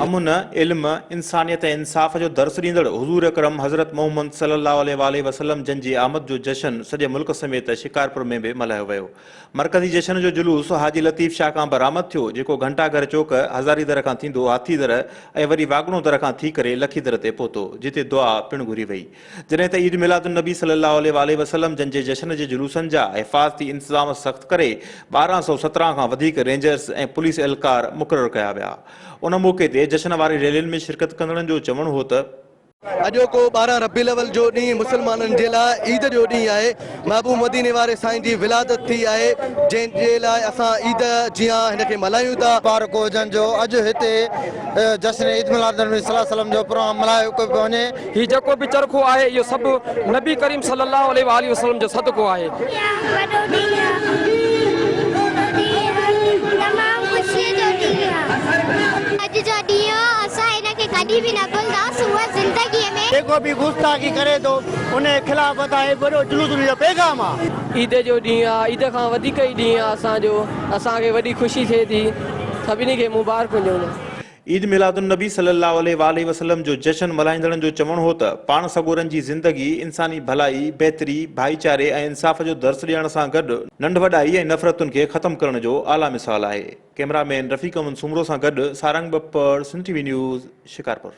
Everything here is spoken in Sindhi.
امن، علم، انسانيت ۽ انصاف جو درس ڏيندڙ حضور اڪرم حضرت محمد صلي الله عليه واٰله وسلم جن جي آمد جو جشن سڄي ملڪ سميت شڪارپور ۾ به ملهايو ويو. مرڪزي جشن جو جلوس حاجي لطيف شاهه کان برآمد ٿيو جيڪو گهنٽا گهر چوڪ، هزاري در کان ٿيندو هاٿي در ۽ وري واڳڻو در کان ٿي ڪري لکي در تي پهتو جتي دعا پڻ گهري وئي. جڏهن ته عيد ميلاد النبي صلي الله عليه واٰله وسلم جن جي جشن جي جلوسن جا حفاظتي انتظام سخت ڪري 1217 کان وڌيڪ رينجرز ۽ پوليس اهلڪار مقرر ڪيا ويا. ان موقعي تي جشن واري ريلين ۾ شرڪت ڪندڙن جو چوڻ هو ته. اڄوڪو 12 ربيع الاول جو ڏينهن مسلمانن جي لاء عيد جو ڏينهن آهي. محبوب مديني واري سائين جي ولادت ٿي آهي جنهن جي لاء اسان عيد جيان هن کي ملهايون ٿا. مبارڪ هجن جو اڄ هتي جشن عيد ميلاد النبي صلي الله عليه وسلم جو پروگرام ملهايو پيو وڃي. هي جيڪو به چرخو آهي اهو سڀ نبي ڪريم صلي الله عليه واٰله وسلم جو صدقو آهي. وڏو ڏينهن آ وڏو ڏينهن آ تمام خوشيء جو ڏينهن آ. اڄ جو ڏينهن اسان هن کي ڪڏهن به نه ڀلنداسون زندگيء ۾. جيڪو به گستاخي ڪري ٿو ان جي خلاف اسان هي وڏو جلوس ان جو پيغام آ. عيد جو ڏينهن آ عيد کان وڌيڪ ئي ڏينهن آ اسان جو اسان کي وڏي خوشي ٿئي ٿي سڀني کي مبارڪون ڏيون. عيد ميلاد النبي صلي الله عليه واٰله وسلم جو جشن ملهائيندڙن جو چوڻ هو ته پاڻ سڳورن جي زندگي انساني ڀلائي، بهتري، ڀائيچاري ۽ انصاف جو درس ڏيڻ سان گڏ ننڍ وڏائي ۽ نفرتن کي ختم ڪرڻ جو اعليٰ مثال آهي. ڪئميرا مين رفيق احمد سومرو سان گڏ Sarang Bappar, Sindh T V news, Shikarpur.